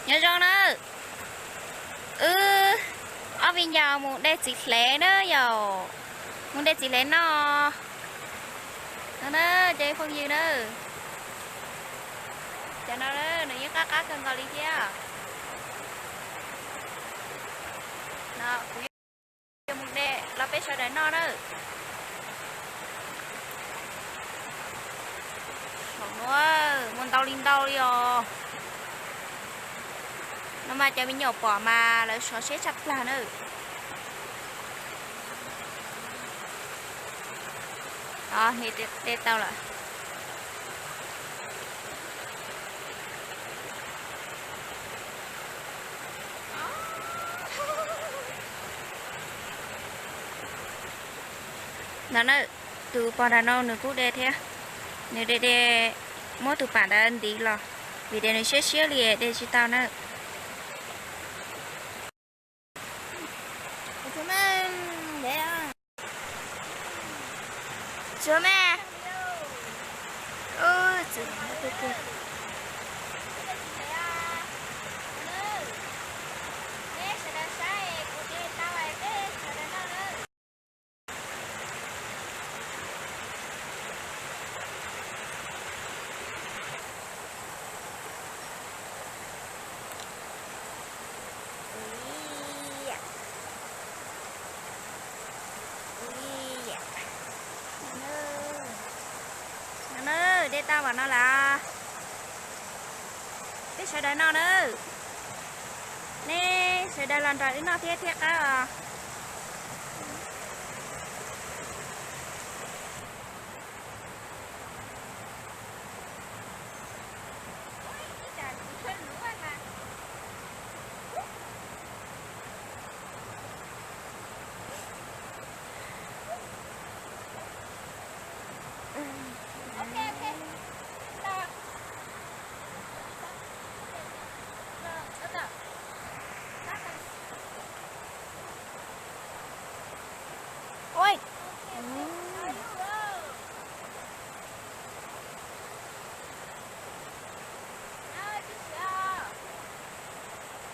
Nyob zoo nawb, wb ob viv ncaus mus de txiv hlev na yom, mus de txiv hlev noj. No na, cov phooj ywg na, cov no nws yeej qab qab kawg nkaus li thiab. No kuv yuav mus de los peb sawv daws noj na. Thaum no muaj ntau li ntau li os. No mas cov me nyuam pom mas lawv sov siab tshaj plag na. Os, de tau lawm. No na, tus pog nram no nws kuj de thiab. Nws de de, muab tus pam ntawd ntiv los, vim tias nws siab siab li de tsis tau na. No na, de tau npaum no lawm. Peb sawv daws noj na. Neb sawv daws los nrog wb noj thiab thiab qab os.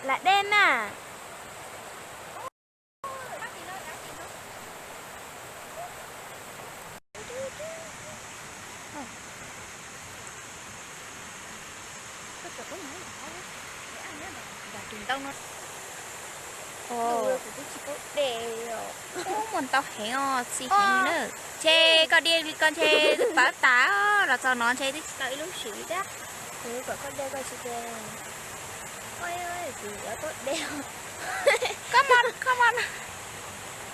Lam dej na. Ub, muaj ntau heev os, txi heev na. Ntshe koj de li ko ntshe pab tas los txog no ntshe twb tsis tau ib lub siv li thiab. Koj,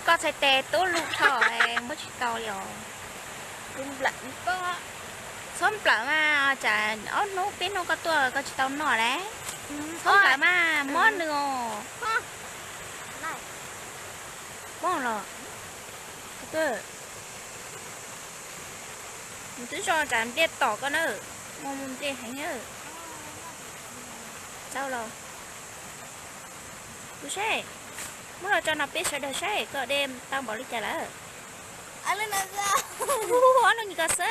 koj txhais tes tub lug dhau, muab tsis tau li os. Txhob nplawm mas, tsam ob hnub peb hnub koj tuaj koj tsis tau noj lawm. Txhob nplawm mas, mob nws os. Mob los, nws twb zoo tsam npliaj tom koj na, mus mus npliaj heev na. Tau los, kuv saib, muab los tso no peb sawv daws saib koj de tau npaum li cas lawm. Ub, ob lub nyuam koj xwb.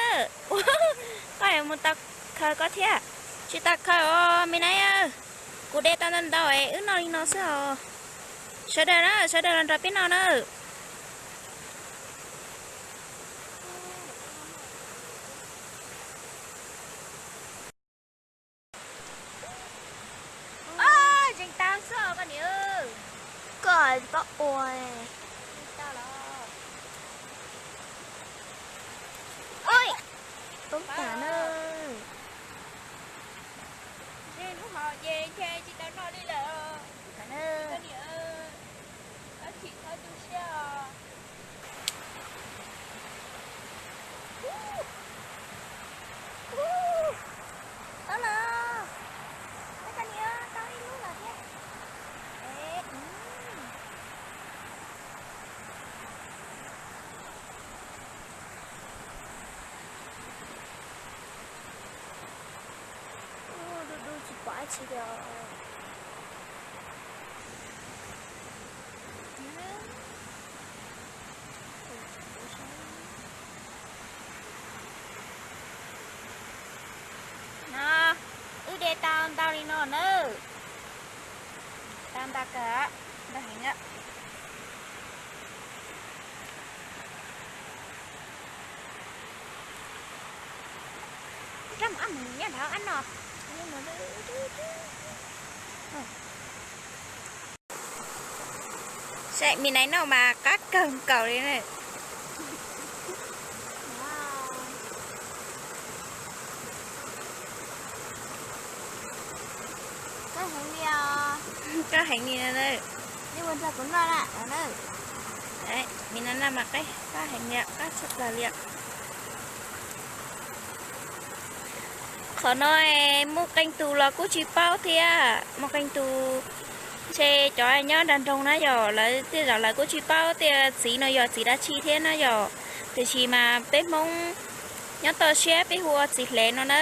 Koj mus tau khaws koj thiab. Tsis tau khaws os me nab. Kuv de tau ntau ntau es wb noj li no xwb os. Sawv daws na, sawv daws los nrog peb noj na. Tseem tau xwb os koj niam. Koj tsis paub ua. Poob tas na. Hnub hmo ces ntshe tsis tau noj li lawm. Koj niam, koj chim koj tu siab os. Tau los, koj niam, tau ib lub los thiab. Du du tsis pom dab tsi li os. No, wb de tau ntau li no nawb. Nta kawg, nta heev. Saib mi nai noj mas qab kawg nkaus li na. Qab heev li na. Mi nai noj mas qab heev li, qab tshaj plaws li. Qhov no muaj qee tus los kuj tsis paub thiab, muaj qee tus ntshe cov nyob nram nroog na yom, lawv tej zaum lawv kuj tsis paub tias txiv no yog txiv dab tsi thiab na yom. Tiam sis mas peb Hmoob nyob toj siab peb hu ua txiv hlev no na.